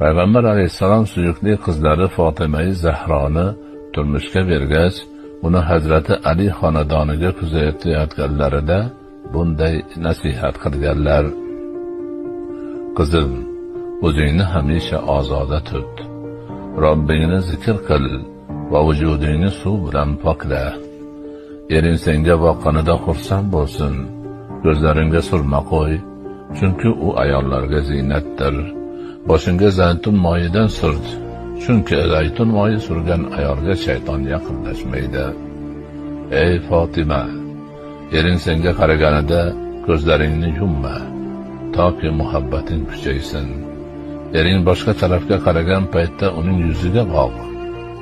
Payg'ambar alayhissalom suyukli qizlari Fotimai Zahroni turmushga bergach, uni Hazrati Ali xonadoniga kuzatayotganlarida bunday nasihat qilganlar: Qizim, o'zingni hamisha ozoda tut. Robbingni zikr qil va vujudingni suv bilan pokla. Ering senga boqqanida xursand bo'lsin. Ko'zlaringga surma qo'y, chunki u ayollarga ziynatdir. Boshingga zaytun moyidan surt, chunki zaytun moyi surgan ayolga shayton yaqinlashmaydi. Ey Fotima, ering senga qaraganida ko'zlaringni yumma, toki muhabbating kuchaysin. Ering boshqa tarafga qaragan paytda uning yuziga boq.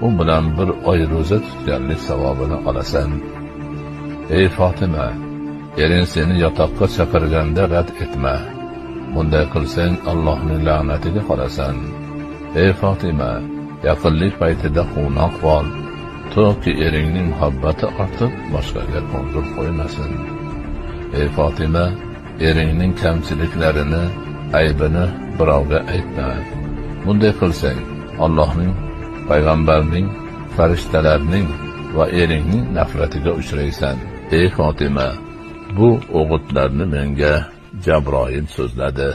U bilan bir oy ro'za tutganlik savobini olasan. Ey Fotima, ering seni yotoqqa chaqirganda rad etma. Bunday qilsang Allohning la'natiga qolasan. Ey Fotima, yaqinlik paytida quvnoq bo'l, toki eringning muhabbati ortib boshqaga ko'ngil qo'ymasin. Ey Fotima, eringning kamchiliklarini, aybini birovga aytma. Bunday qilsang Allohning, payg'ambarning, farishtalarning va eringning nafratiga uchraysan. Ey Fotima, bu o'g'itlarni menga Jabroil so'zladi.